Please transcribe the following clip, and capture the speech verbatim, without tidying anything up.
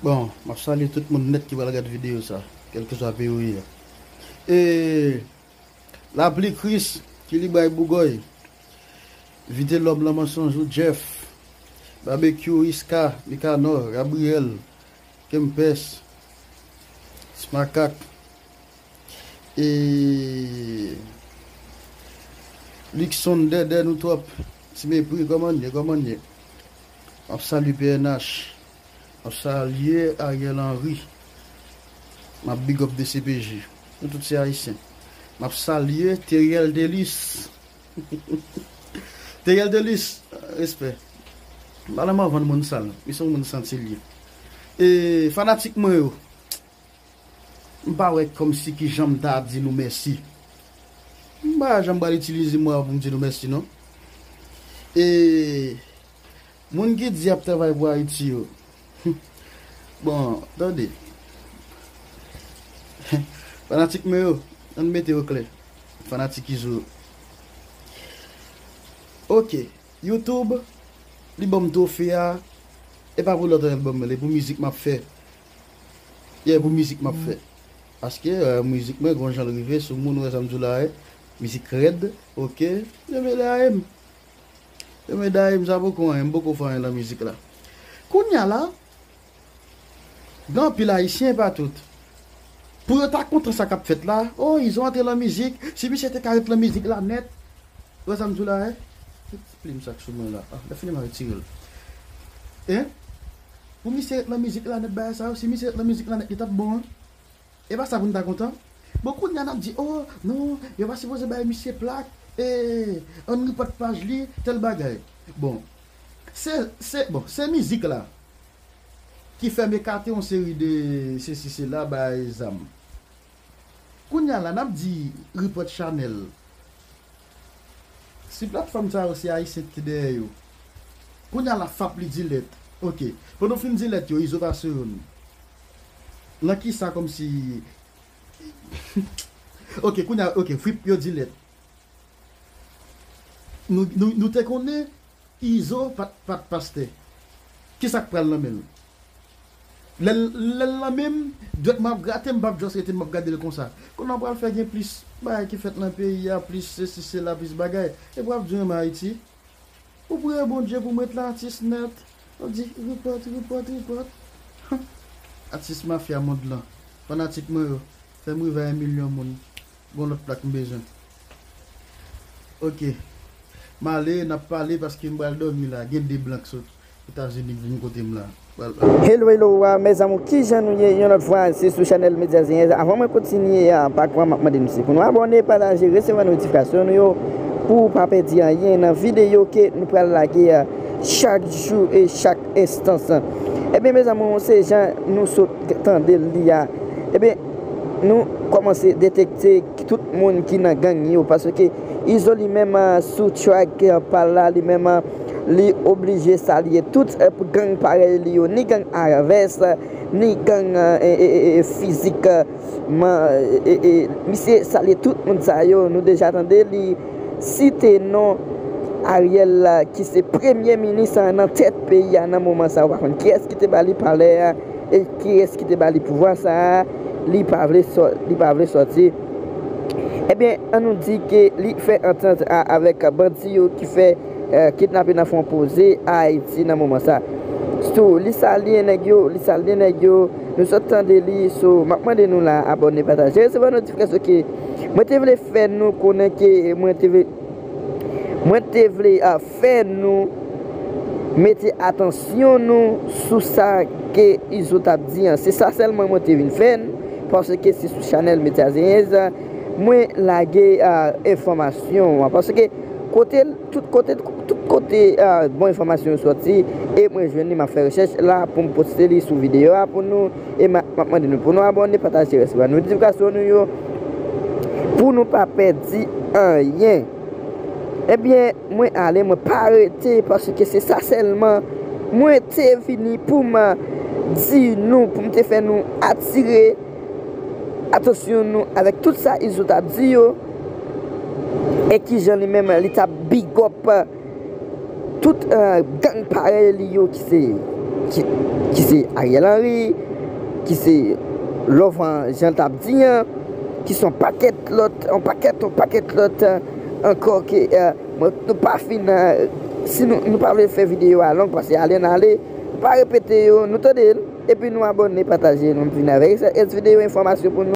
Bon, m ap salye tout moun nèt ki pral gad videyo sa, kèlkeswa peyi w ye. E Lapli Kris, Kilibray Bougòy, Vitelòm Lanmansonjou, Jeff, Babekyou, Iska, Mikanò, Gabriyèl, Kempès, Smakak, e Luckson, Dèdè, nou twòp. Ti Mepri, kòman ye, kòman ye? M ap salye P N H. M ap salye Ariel Henry. M ap big up D C P J. Nou tout se Ayisyen. M ap salye Teriel Delis. Teriel Delis, respè. M pa nan mwen vann moun sal. Li se yon moun santi l ye. E fanatik mwen yo, m pa wè kòmsi ki jan m ta di nou mèsi. M pa wè jan m pral itilize mo a pou m di nou mèsi, non. E moun ki di y ap travay pou Ayiti yo. Bon, tande. Fanatik mwen yo, ann mete yo klè. Fanatik Izo. Ok, YouTube, li ban m twofe a. E pa pou lòt album, li pou mizik m ap fè. Yeah, pou mizik m ap fè. Paske, euh, mizik mwen, gon jan l rive sou moun, ou wè sa m di w la, eh? Mizik rèd, ok. Yo mele a m. Yo mele a m, sa poko anyen, m poko fè anyen nan mizik la. Kounye a la, gen anpil Ayisyen, pa tout. Pou yo ta kontan sa k ap fèt la, oh, Izo antre nan mizik, si misye te ka ret nan mizik la nèt. Ou wè sa m di w la, eh? Ki ti plim sa k sou mwen la? Ah, lè fini m a retire l. Hein? Pou misye ret nan mizik la nèt bagay sa yo, si misye ret nan mizik la nèt, li t ap bon, hein? E pa sa pou n ta kontan? Bon, kounye a n ap di, oh, non, yo pa sipoze bay misye plak, e, ann repòt paj li, tèl bagay. Bon, se, se, bon, se mizik la ki fè m ekate yon seri de sesi sela, bay zam. Kounye a la, n ap di repòt chanèl. Si platfòm sa yo se Ayisyen ki te dèyè yo. Kounye a la, fap li di lèt. Ok. Pandan w fin di lèt yo, Izo pase youn. Nan kisa kòmsi Ok, kounye a, ok, fwip yo di lèt. Nou, nou, nou te konnen Izo pa t, pa t pastè. Kisa k pral nan men l? Lè l, lè l nan men m, dwèt mwen ap grate, m p ap just rete, m ap gade l konsa. Kounye a pral fè gen plis bagay ki fèt nan peyi a, plis sesi, sela, plis bagay. Epi w ap di w renmen Ayiti. Ou priye Bondye pou m ret la, atis nèt. W ap di, repòt, repòt, repòt. Atis mafya mond lan. Fanatik mwen yo, fè m rive a yon milyon moun. Gon lòt plak m bezwen. Ok. M ale, n ap pale paske m pral dòmi la. Gen de blan k sot Etazini k vin kote m la. Pral, pral. Hello, hello, ah, mes amours, kijan nou ye? Yon lòt fwa, se sou chanèl Medya Zenyèz. Avan mwen kontinye, ah, pakou a, m ap mande nou si pou nou abòne, pataje, resevwa notifikasyon nou yo, pou w pa pèdi anyen nan videyo ke nou pral lage, ah, chak jou e chak enstans. Ebyen, mes amours, se jan nou sot tande l li a. Ebyen, nou kòmanse detekte tout moun ki nan gang yo, paske Izo li menm, ah, sou track, ah, pa l la, li menm, ah, li oblije salye tout, eh, gang parèy li yo, ni gang Arvès, ni gang, eh, eh, eh, eh, fizik, eh, man, eh, eh, misye salye tout moun sa yo, nou deja tande li site non Ariel la, ki se premye minis, ah, nan tèt peyi a nan moman sa, ou pa konn kiyès ki te ba li palè a, e kiyès ki te ba li pouvwa sa a, li pa vle sò-, li pa vle sòti. Ebyen, an nou di ke li fè antant a, avèk bandi yo ki fè, eh, kidnape nan Fon Poze Ayiti nan moman sa. Tou, li salye nèg yo, li salye nèg yo, nou sot tande li, so, m ap mande nou la, abòne, pataje, resevwa notifikasyon ke mwen te vle fè nou konnen ke mwen te vle, mwen te vle, ah, fè nou mete atansyon nou sou sa ke Izo t ap di an. Se sa sèlman mwen te vin fè n, paske se sou chanèl Medya Zenyèz mwen lage, ah, enfòmasyon an. Paske kote, tout kote, tout kote, ah, bon enfòmasyon yo sòti, e mwen jwenn li, m ap fè rechèch la pou m poste li sou videyo a pou nou, e m a, m ap mande nou pou nou abòne, pataje, resevwa notifikasyon nou yo, pou nou pa pèdi anyen. Ebyen, mwen ale, mwen pa rete, paske se sa sèlman mwen te vini pou m di nou, pou m te fè nou atire atansyon nou avèk tout sa Izo t ap di yo, e kijan li menm li t ap big up tout, eh, gang parèy li yo ki se ki, ki se Ariel Henry, ki se Laurent Jean t ap di an, ki se yon pakèt lòt, yon pakèt, yon pakèt lòt ankò ke mwen, nou pa fin, si nou, nou pa vle fè videyo a long, paske ale n ale, nou pa repete yo, nou tande l, epi nou abòne, pataje, nou vin avèk sa, videyo enfòmasyon pou nou.